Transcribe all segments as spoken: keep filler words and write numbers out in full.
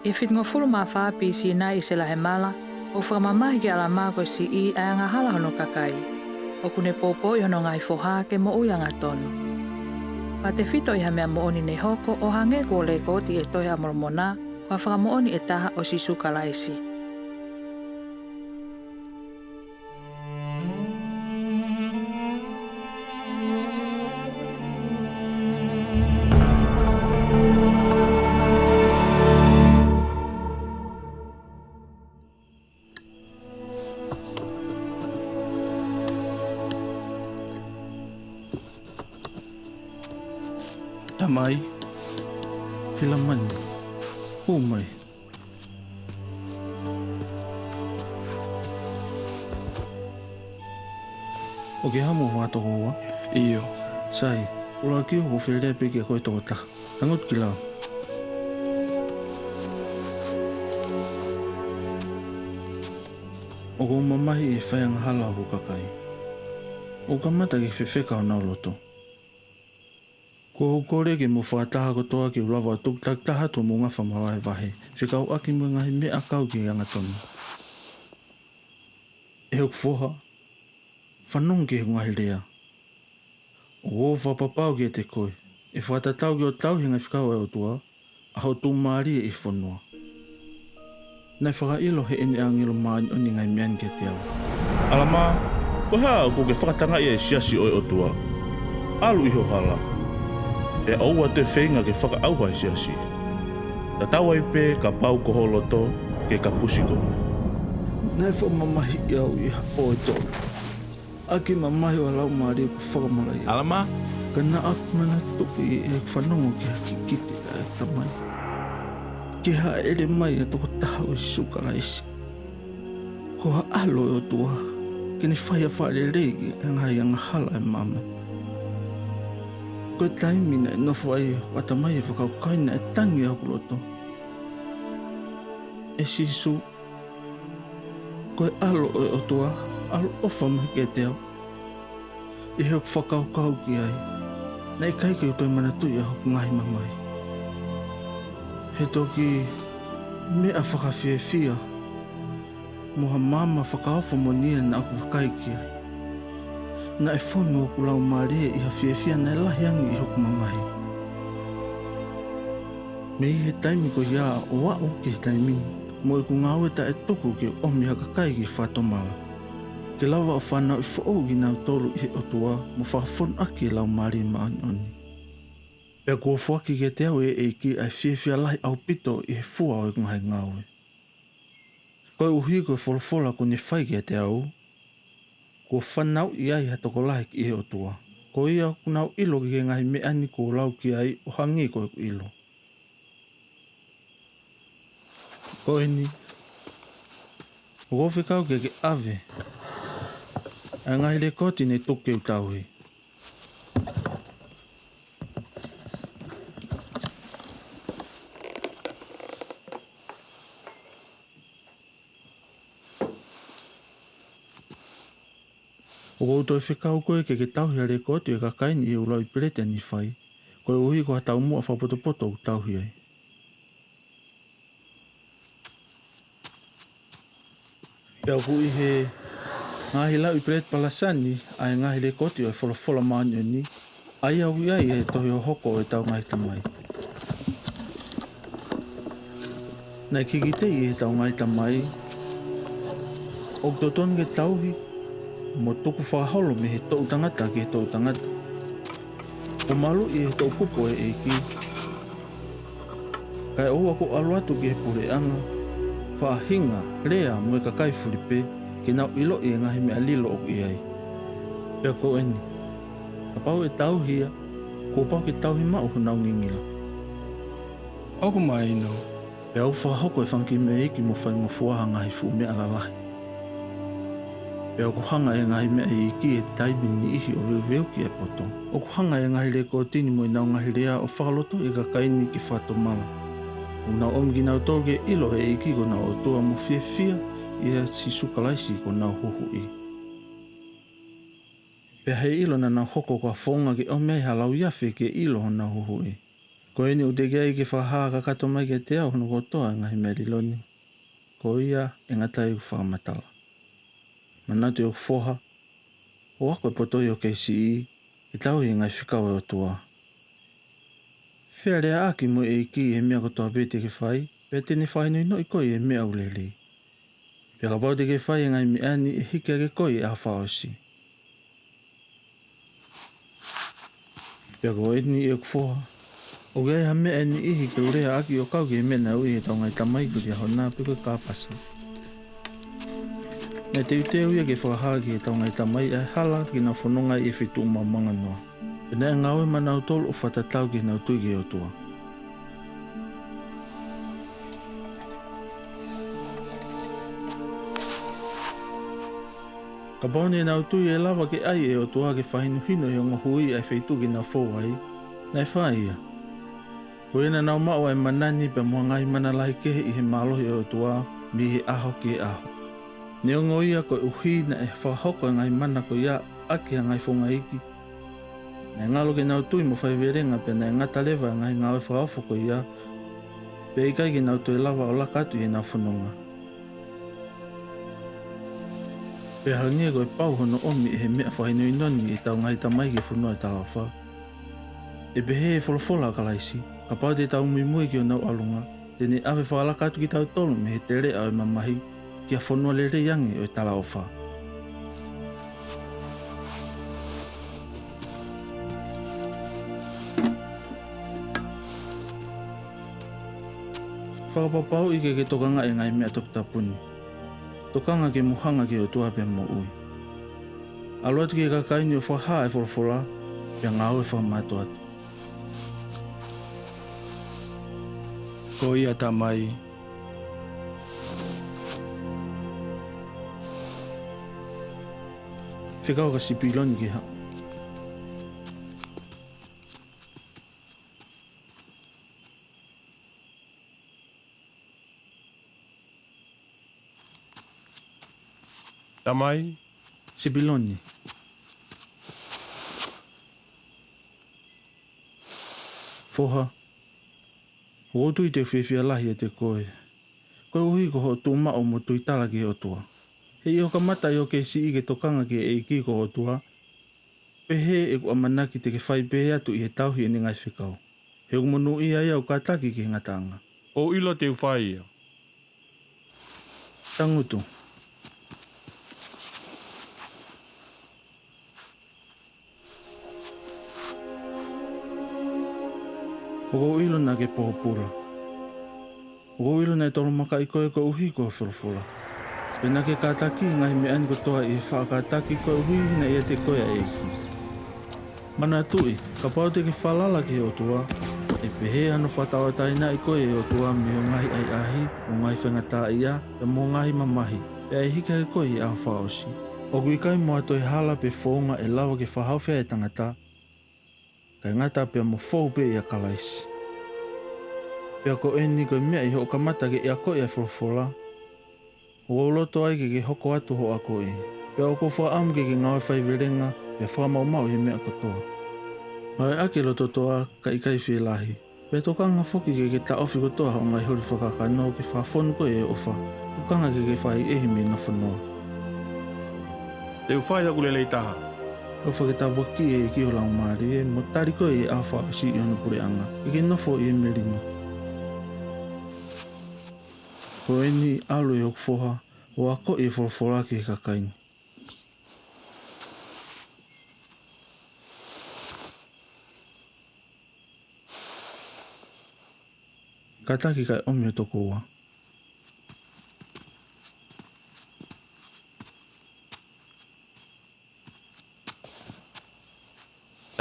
ʻI he fitungofulu mā fā B C naʻe ʻi Selahemala, ʻoku fakamamahi kia ʻAlamā ko e Siʻí ʻa e angahala hono kakaí, ʻoku ne poupouʻi hono ngaahi fohá ke moʻui angatonu. Fakatefito ʻi ha meʻa moʻoni ne hoko, ʻo hangē kuo lekooti ʻi he Tohi ʻa Molomoná, ko ha fakamoʻoni ʻe taha ʻo Sīsū Kalaisi. Tamai, Hilamani, hū mai. ʻOku ke haʻu mo ho fakatokoua? ʻIo. Sai, ʻuluaki ʻoku ou fie lea pē kiate koe toko taha. Tangutu ki lalo. ʻOku ou mamahi ʻi he fai angahala ʻa hoku kakaí. ʻOku kamata ke fefeka honau lotó. ʻOku ou kole ke mou fakataha kotoa ke u lava ʻo tuku takitaha atu homou ngafa mavahevahé, fekauʻaki mo e ngaahi meʻa ʻakau ki he angatonú. ʻE hoku foha, fanongo ki heʻeku ngaahi leá. ʻOku ou fakapapau kiate koe, ʻe fakatatau ki hoʻo tauhi e ngaahi fekau ʻa e ʻOtuá, ʻa hoʻo tuʻumālie ʻi he fonuá. Naʻe fakaʻilo heʻene ʻāngelo māʻoniʻoni e ngaahi meʻá ni kiate au. ʻAlamā, ko e hā ʻokú ke fakatangaʻi ai e siasi ʻo e ʻOtuá? ʻAlu ʻi ho halá, pea ʻoua ʻe toe feinga ke fakaʻauha e siasí. Tatau ai pē kapau ko ho lotó ke kapusi koe. Naʻe fakamamahiʻi au ʻi ha pō ʻe tolu, ʻaki e mamahi ʻo ha laumālie kuo fakamalaʻiaʻi. ʻAlamā. Ka naʻá ku manatuʻi ʻeku fanongo ki he kikite ʻa e Tamaí, ki he hāʻele mai ʻa e Tokotaha ko Sīsū Kalaisi, ko ha ʻAlo ʻo e ʻOtuá, ke ne fai ha fakalelei ki he ngaahi angahala ʻa e māmaní. Ko e taimi naʻe nofo ai hoku ʻatamaí he fakakaukaú ni, naʻe tangi ʻa hoku lotó. ʻE Sīsū, ko e ʻAlo ʻo e ʻOtuá, ʻaloʻofa mai kiate au. ʻI heʻeku fakakaukau ki ai, naʻe ʻikai ke u toe manatuʻi ʻa hoku ngaahi mamahi. He toki meʻa fakafiefia mo ha maama fakaofo moʻoni ia naʻá ku vakai ki ai. Naʻe fonu hoku laumālié ʻi ha fiefia naʻe lahi ange ʻi hoku mamahí. Mei he taimi ko iá ʻo aʻu ki he taimí ni, mo ʻeku ngāue taʻetuku ke ʻomi ha kakai ki he fakatomalá, ke lava ʻo fanauʻi foʻou kinautolu ʻi he ʻOtuá mo fakafonu ʻaki e Laumālie Māʻoniʻoní. Pea kuo foaki kiate au ʻe he ʻEikí ʻa e fiefia lahi ʻaupito ʻi he fua ʻo ʻeku ngaahi ngāué. Koeʻuhí ko e folofola kuó ne fai kiate aú, kuo fanauʻi ai ha tokolahi ki he ʻOtuá. Ko ia ʻoku nau ʻilo ki he ngaahi meʻá ni kuó u lau ki aí ʻo hangē ko ʻeku ʻiló. Ko ʻeni, ʻoku ou fekau ke ke ʻave ʻa e ngaahi lekooti ne tuku ke u tauhí. ʻOku ou toe fekau koe ke ke tauhi ʻa e lekooti ʻo e kakaí ni ʻi he ʻū lauʻi peleti ʻa Nīfaí, koeʻuhí ko ha taumuʻa fakapotopoto ʻoku tauhi aí. Pea ʻoku ʻi he ngaahi lauʻi peleti palasá ni ʻa e ngaahi lekooti ʻo e folofola māʻoniʻoní, ʻa ia ʻoku ʻi ai e tohi hohoko ʻo ʻetau ngaahi tamaí. Naʻe kikiteʻi ʻe heʻetau ngaahi tamaí, ʻoku totonu ke tauhi mo tukufakaholo mei he toʻu tangata ki he toʻu tangata, ʻo maluʻi ʻe he toʻukupu ʻo e ʻEikí, kae ʻoua kuo ʻalu atu ki he puleʻanga, faʻahinga, lea mo e kakai fulipē, ke nau ʻiloʻi e ngaahi meʻa lilo ʻoku ʻi aí. Pea ko ʻeni, kapau ʻe tauhi ia, kuo pau ke tauhi maʻu honau ngingilá. ʻOku mahino. Pea ʻoku fakahoko ʻe he fanga kiʻi meʻa iiki mo faingofuá ha ngaahi fuʻu meʻa lalahi. Pea ʻoku hanga ʻe he ngaahi meʻa iikí ʻi he taimi ʻe niʻihi ʻo veuveuki ʻa e potó. ʻOku hanga ʻe he ngaahi lekootí ni mo ʻenau ngaahi leá ʻo fakalotoʻi e kakaí ni ke fakatomala. ʻOku nau ʻomi kinautolu ki he ʻilo ʻe he ʻEikí ko honau ʻOtuá mo fiefia ʻia Sīsū Kalaisi ko honau Huhuʻí. Pea heiʻilo naʻa nau hoko ko ha founga ke ʻomi ai ha lauiafe ki he ʻilo honau Huhuʻí. Ko eni ʻoku teʻeki ai ke fakahā kakato mai kiate au hono kotoa ʻo e ngaahi meʻa lilo ni, ko ia ʻe ngata ai ʻeku fakamatala. Manatu ʻe hoku foha, ʻo ako e poto ʻi hoʻo kei siʻí, ke tauhi e ngaahi fekau ʻa e ʻOtuá. Fealeaʻaki mo e ʻEikí ʻi he meʻa kotoa pē te ke fai, pea te ne fakahinohinoʻi koe ʻi he meʻa ʻoku leleí. Pea kapau te ke fai e ngaahi meʻá ni, ʻe hiki hake koe ʻi he ʻaho fakaʻosí. Pea ko eni ʻe hoku foha, ʻoku ʻi ai ha meʻa ʻe niʻihi ke u lea ʻaki ʻo kau ki he meʻa naʻe ui ʻe heʻetau ngaahi tamaí ko e liahoná pe ko e kāpasá. Naʻe teuteu ia ke fakahā ki heʻetau ngaahi tamaí ʻa e hala ke nau fononga ai ʻi he feituʻu maomaonganoá. Pea naʻe ngāue maʻanautolu ʻo fakatatau ki heʻenau tui ki he ʻOtuá. Kapau ne nau tui ʻe lava ke ʻai ʻe he ʻOtuá ke fakahinohino ʻi he ongo huí ʻa e feituʻu ke nau fou aí, naʻe fai ia. Ko ia naʻa nau maʻu ʻa e maná ni pea mo ha ngaahi mana lahi kehe ʻi he mālohi ʻo e ʻOtuá mei he ʻaho ki he ʻaho. Neongo ia, koeʻuhí naʻe fakahoko e ngaahi mana ko iá ʻaki ha ngaahi founga iiki, naʻe ngalo ke nau tui mo faivelenga, pea naʻe ngata leva e ngaahi ngāue fakaofo ko iá, pea ʻikai ke nau toe lava ʻo laka atu ʻi heʻenau fonongá. Pea hangē ko e pau hono ʻomi ʻe he meʻa fakahinohinó ni ʻetau ngaahi tamaí ki he fonua ʻo e talaʻofá, ʻe pehē ʻe he folofola ʻa Kalaisí, kapau te tau muimui ki honau ʻalungá, te ne ʻave fakalaka atu kitautolu mei he teleʻa ʻo e mamahí ki ha fonua lelei ange ʻo e talaʻofá. Fakapapauʻi ke ke tokangaʻi e ngaahi meʻa toputapú ni. Tokanga ke mo hanga ki he ʻOtuá pea moʻui. ʻAlu atu ki he kakaí ni ʻo fakahā e folofolá, pea ngāue fakamātoato. Ko ia, Tamai. Fekau kia Sipiloni ke haʻu. Tamai. Sipiloni. Foha, ʻoku ou tui te u fiefia lahi ʻiate koe, koeʻuhí ko hoʻo tuʻu maʻu mo tuitala ki he ʻOtuá. He ʻi hoʻo kamata ʻi hoʻo kei siʻí ke tokanga ki he ʻEiki ko ho ʻOtuá, pehē ʻeku ʻamanaki te ke fai pehē atu ʻi he tauhi ʻene ngaahi fekaú. He ʻoku monūʻia ia ʻoku kātaki ki he ngataʻangá. ʻOku ou ʻilo te u fai ia. Tangutu. ʻOku ou ʻilo naʻá ke pōpula. ʻOku ou ʻilo naʻe tolomakaʻi koe koeʻuhí ko e folofolá. Pea naʻá ke kātakiʻi e ngaahi meʻá ni kotoa ʻi he faʻa kātaki koeʻuhí naʻe ʻiate koe ʻa e ʻEikí. Manatuʻi, kapau te ke falala ki he ʻOtuá, ʻe pehē hano fakatauʻatāinaʻi koe ʻe he ʻOtuá mei hoʻo ngaahi ʻahiʻahí, mo hoʻo ngaahi faingataʻaʻiá, pea mo hoʻo ngaahi mamahí, pea ʻe hiki hake koe ʻi he ʻaho fakaʻosí. ʻOku ʻikai mo ha toe hala pe founga ʻe lava ke fakahaofi ai e tangatá, kae ngata pea mo fou pē ʻia Kalaisi. Pea ko ʻeni, ko e meʻa ʻi hoʻo kamata ke akoʻi ʻa e folofolá, ʻoku ou loto ai ke ke hoko atu hoʻo akoʻí. Pea ʻoku ou fakaʻamu ke ke ngāue faivelenga, pea fakamaʻumaʻu ʻi he meʻa kotoa. Ngāue ʻaki e loto toʻá, kae ʻikai fielahi. Pea tokanga foki ke ke taʻofi kotoa hoʻo ngaahi holi fakakakanó ke fakafonu koe ʻe he ʻofá. Tokanga ke ke fakaʻehiʻehi mei he nofo noá. Te u fai hoku lelei tahá. ʻOfa ke tāpuakiʻi ʻe he ʻEikí ho laumālié, mo tali koe ʻi he ʻaho fakaʻosí ʻi hono puleʻangá, ke ke nofo ʻi he melinó. Ko ʻeni, ʻalu ʻe hoku foha, ʻo akoʻi e folofolá ki he kakaí ni. Kātaki kae ʻomi ho tokouá.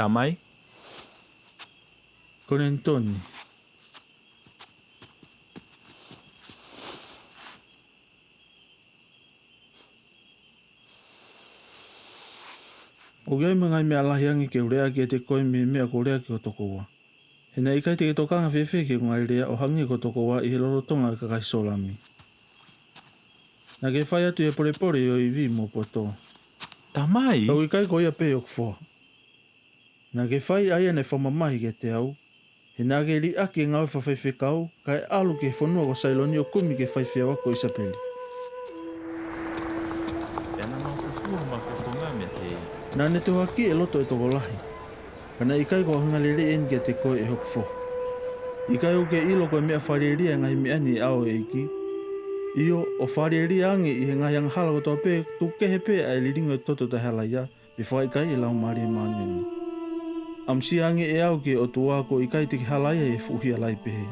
Tamai. Ko Lenitoni. ʻOku ʻi ai mo e ngaahi meʻa lahi ange ke u lea ʻaki ʻiate koe mei he meʻa kuó u lea ki ho tokouá. He naʻe ʻikai te ke tokanga fēfē ki heʻeku ngaahi leá ʻo hangē ko ho tokouá ʻi he lolotonga ʻo e kakai Sōlamí. Naʻá ke fai atu ʻi he polepole ʻi ho iví mo ho potó. Tamai. Ka ʻoku ʻikai ko ia pē ʻe hoku foha. Naʻá ke fai ʻa ia naʻe fakamamahi kiate aú. He naʻá ke liʻaki e ngāue fakafaifekaú, kae ʻalu ki he fonua ko Sailoni ʻo kumi ki he faifeʻauaki ko ʻIsapeli. Pea naʻa mau fufū homau fofonga meiate ia. Naʻá ne tohoakiʻi e loto ʻo e tokolahi. Ka naʻe ʻikai ko ha ʻuhinga lelei ʻeni kiate koe, ʻe hoku foha. ʻIkai ʻokú ke ʻilo ko e meʻa fakalielia e ngaahi meʻá ni ʻi he ʻao ʻo e ʻEikí? ʻIo, ʻo fakalielia ange ʻi he ngaahi angahala kotoa pē, tuku kehe pē ʻa e lilingi ʻo e toto taʻehalaiá, pe fakaʻikaiʻi e Laumālie Māʻoniʻoní. ʻAmusia ange ʻe au ki he ʻOtuá, kuo ʻikai te ke halaia ʻi he fuʻu hia lahi pehē.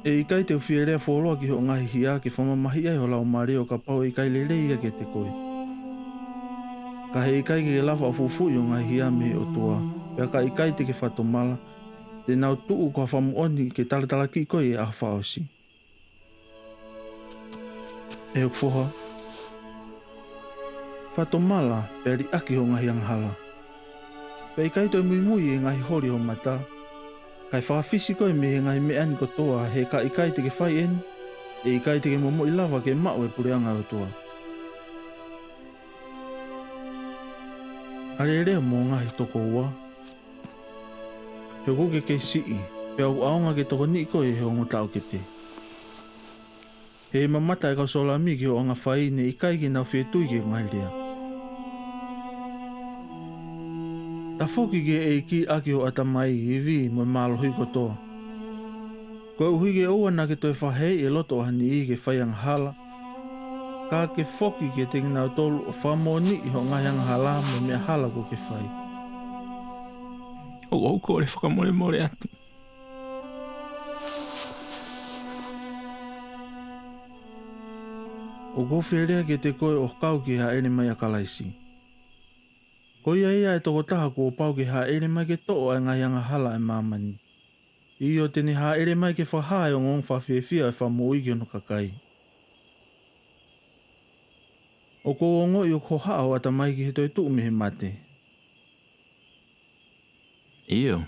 ʻE ʻikai te u fie lea fuoloa ki hoʻo ngaahi hiá ke fakamamahiʻi ai ho laumālié ʻo kapau ʻe ʻikai lelei ia kiate koe. Ka he ʻikai ke ke lava ʻo fufuuʻi hoʻo ngaahi hiá mei he ʻOtuá, pea ka ʻikai te ke fakatomala, te nau tuʻu ko ha fakamoʻoni ke talatalakiʻi koe ʻi he ʻaho fakaʻosí. ʻE hoku foha, fakatomala pea liʻaki hoʻo ngaahi angahalá. Pea ʻikai toe muimui ʻi he ngaahi holi ʻo ho matá, kae fakafisi koe mei he ngaahi meʻá ni kotoa, he ka ʻikai te ke fai ʻeni, ʻe ʻikai te ke momoʻi lava ke maʻu e puleʻanga ʻo e ʻOtuá. ʻAlealea mo ho ngaahi tokouá, he ʻokú ke kei siʻi, pea ʻoku ʻaonga ke tokoniʻi koe ʻe ho ongo taʻoketé. He ʻi he mamata ʻa e kau Sōlamí ki hoʻo anga faí, ne ʻikai ke nau fie tui ki heʻeku ngaahi leá. Tafoki ki he ʻEikí ʻaki ho ʻatamaí, iví, mo e mālohí kotoa, koeʻuhí ke ʻoua naʻá ke toe fakahēʻi e loto ʻo ha niʻihi ke fai angahala, ka ke foki kiate kinautolu ʻo fakamoʻoniʻi hoʻo ngaahi angahalá mo e meʻa hala kuó ke faí. ʻOku ou kole fakamolemole atu. ʻOku ou fie lea kiate koe ʻo kau ki he hāʻele mai ʻa Kalaisí. Ko ia ia ʻa e tokotaha kuo pau ke hāʻele mai ke toʻo ʻa e ngaahi angahala ʻa e māmaní. ʻIo, te ne hāʻele mai ke fakahā ʻa e ongoongo fakafiefia ʻo e fakamoʻuí ki hono kakaí. ʻOku ou ongoʻi ʻoku hohaʻa ho ʻatamaí ki he toetuʻu mei he maté. ʻIo,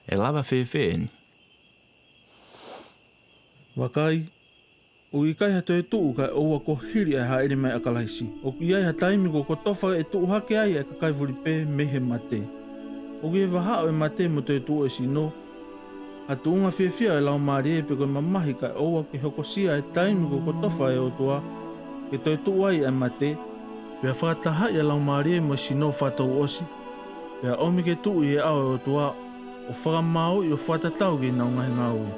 ʻe lava fēfē ʻeni? Vakai, ʻoku ʻikai ha toetuʻu kae ʻoua kuo hili ʻa e hāʻele mai ʻa Kalaisí. ʻOku ʻi ai ha taimi kuo kotofa ke tuʻu hake ai ʻa e kakai fulipē mei he maté. ʻOku ʻi he vahaʻa ʻo e maté mo e toetuʻu ʻo e sinó ha tuʻunga fiefia ʻo e Laumālié, pe ko e mamahi, kae ʻoua ke hokosia ʻa e taimi kuo kotofa ʻe he ʻOtuá ke toetuʻu ai ʻa e maté, pea fakatahaʻi ʻa e laumālié mo e sinó fakatouʻosi, pea ʻomi ke tuʻu ʻi he ʻao ʻo e ʻOtuá, ʻo fakamāuʻi ʻo fakatatau ki heʻenau ngaahi ngāué.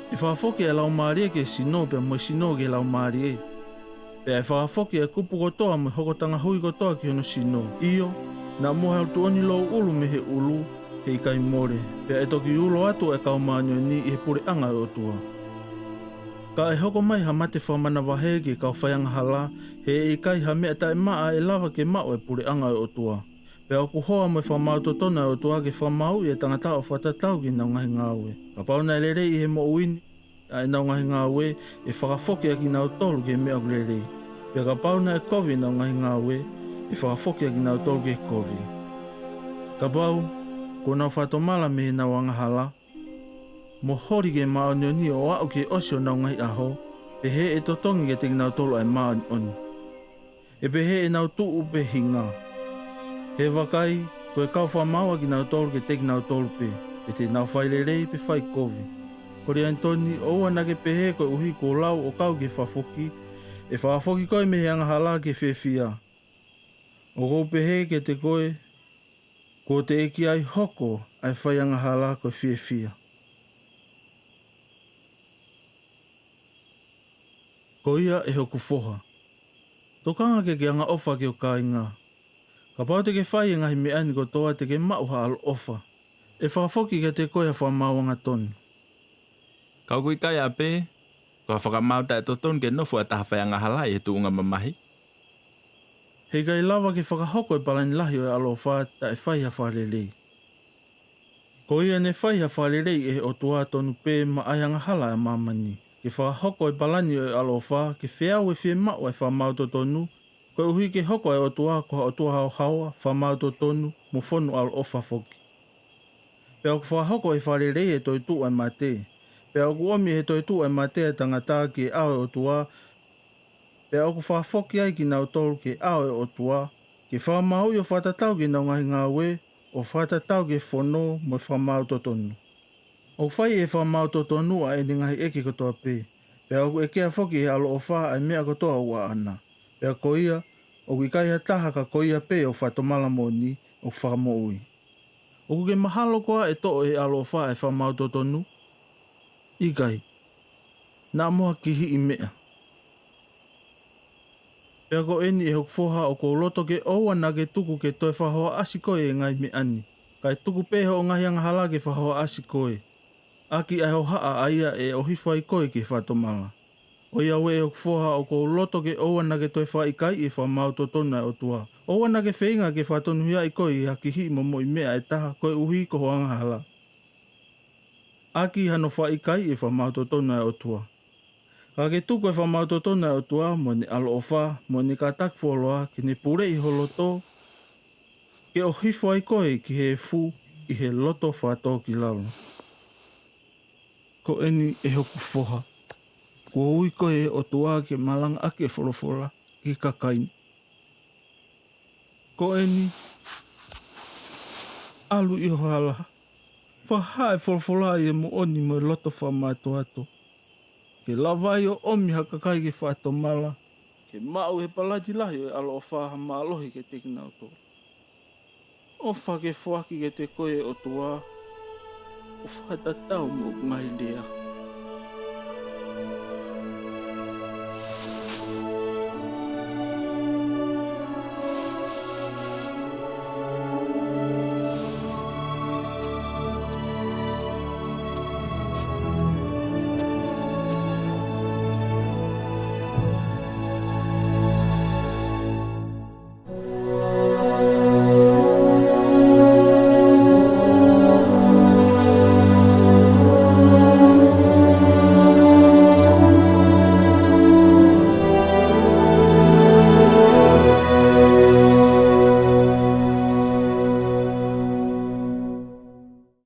ʻE fakafoki ʻa e laumālié ki he sinó, pea mo e sinó ki he laumālié. Pea ʻe fakafoki ʻa e kupu kotoa mo e hokotanga hui kotoa ki hono sinó. ʻIo, naʻa mo ha tuʻoni louʻulu mei he ʻulú, he ʻikai mole, pea ʻe toki ulo atu ʻa e kau māʻoniʻoní ʻi he puleʻanga ʻo e ʻOtuá. Ka ʻe hoko mai ha mate fakamanavahē ki he kau faiangahalá, he ʻe ʻikai ha meʻa taʻemaʻa ʻe lava ke maʻu ʻa e puleʻanga ʻo e ʻOtuá. Pea ʻoku hoa mo e fakamaau totonu ʻa e ʻOtuá ke fakamāuʻi ʻa e tangatá ʻo fakatatau ki heʻenau ngaahi ngāué. Kapau naʻe lelei ʻi he moʻuí ni ʻa ʻenau ngaahi ngāué, ʻe fakafoki ʻa kinautolu ki he meʻa ʻoku lelei. Pea kapau naʻe kovi ʻenau ngaahi ngāué, ʻe fakafoki ʻa kinautolu ki he koví. Kapau kuo nau fakatomala mei heʻenau angahalá, mo holi ki he māʻoniʻoní ʻo aʻu ki he ʻosi ʻo honau ngaahi ʻahó, pehē ʻe totongi kiate kinautolu ʻa e māʻoniʻoni. ʻE pehē ʻenau tuʻu pe hingá. He vakai, ko e kau fakamaau ʻa kinautolu kiate kinautolu pē, pe te nau fai lelei pe fai kovi. Kolianitoni, ʻoua naʻá ke pehē koeʻuhí kuo lau ʻo kau ki he fakafokí, ʻe fakafoki koe mei he angahalá ki he fiefiá. ʻOku ou pehē kiate koe, kuo teʻeki ai hoko ʻa e faiangahalá ko e fiefia. Ko ia, ʻe hoku foha, tokanga ke ke angaʻofa ki ho kāingá. Kapau te ke fai e ngaahi meʻá ni kotoa, te ke maʻu ha ʻaloʻofa. ʻE fakafoki kiate koe ha fakamaau angatonu. Ka ʻoku ʻikai ʻapē ko ha fakamaau taʻetotonu ke nofo ʻa e taha faiangahalá ʻi he tuʻunga mamahí? He ʻikai lava ke fakahoko e palani lahi ʻo e ʻaloʻofá taʻe fai ha fakalelei. Ko ia ne fai ha fakalelei ʻe he ʻOtuá tonu pē maʻá e angahala ʻa e māmaní, ke fakahoko e palani ʻo e ʻaloʻofá, ke feau e fiemaʻu ʻa e fakamaau totonú, koeʻuhí ke hoko ʻa e ʻOtuá ko ha ʻOtua haohaoa, fakamaau totonu, mo fonu ʻaloʻofa foki. Pea ʻoku fakahoko ʻe he fakaleleí ʻa e toetuʻu ʻa e maté. Pea ʻoku ʻomi ʻe he toetuʻu ʻa e maté ʻa e tangatá ki he ʻao ʻo e ʻOtuá, pea ʻoku fakafoki ai kinautolu ki he ʻao ʻo e ʻOtuá, ke fakamāuʻi ʻo fakatatau ki heʻenau ngaahi ngāué, ʻo fakatatau ki he fono mo e fakamaau totonu. ʻOku fai ʻe he fakamaau totonu ʻa ʻene ngaahi ʻeke kotoa pē, pea ʻoku ʻekea foki ʻe he ʻaloʻofa ʻa e meʻa kotoa ʻoku ʻaʻana. Pea ko ia, ʻoku ʻikai ha taha ka ko ia pē ʻoku fakatomala moʻoni, ʻoku fakamoʻui. ʻOku ke mahalo koā ʻe toʻo ʻe he ʻaloʻofa ʻa e fakamaau totonu? ʻIkai. Naʻa mo ha kihiʻi meʻa. Pea ko eni ʻe hoku foha, ʻoku ou loto ke ʻoua naʻa ke tuku ke toe fakahohaʻasi koe ʻe he ngaahi meʻa ni, kae tuku pē hoʻo ngaahi angahala ke fakahohaʻasi koe, ʻaki ʻa e hohaʻa ʻa ia ʻe ʻohifo ai koe ki he fakatomala. ʻOiauē ʻe hoku foha, ʻoku ou loto ke ʻoua naʻa ke toe fakaʻikaiʻi e fakamaau totonu ʻa e ʻOtua. ʻOua naʻa ke feinga ke fakatonuhiaʻi koe ʻi ha kihiʻi momoʻi meʻa ʻe taha koeʻuhi ko ho angahala, ʻaki hano fakaʻikaiʻi e fakamaau totonu ʻa e ʻOtua. Ka ke tuku e fakamaau totonu ʻa e ʻOtua, mo ʻene ʻaloʻofa, mo ʻene kātaki fuoloa, ke ne puleʻi ho loto, ke ʻohifo ai koe ki he efu ʻi he loto fakatōkilalo. Ko eni ʻe hoku foha, kuo ui koe ʻe he ʻOtua ke malangaʻaki e folofola ki he kakai ni. Ko eni, ʻalu ʻi ho hala, fakahā e folofola ʻi he moʻoni mo e loto fakamātoato, ke lava ai ʻo ʻomi ha kakai ke fakatomala, ke maʻu ʻe he palani lahi ʻo e ʻaloʻofa ha mālohi kiate kinautolu. ʻOfa ke foaki kiate koe ʻe he ʻOtua, ʻo fakatatau mo ʻeku ngaahi lea.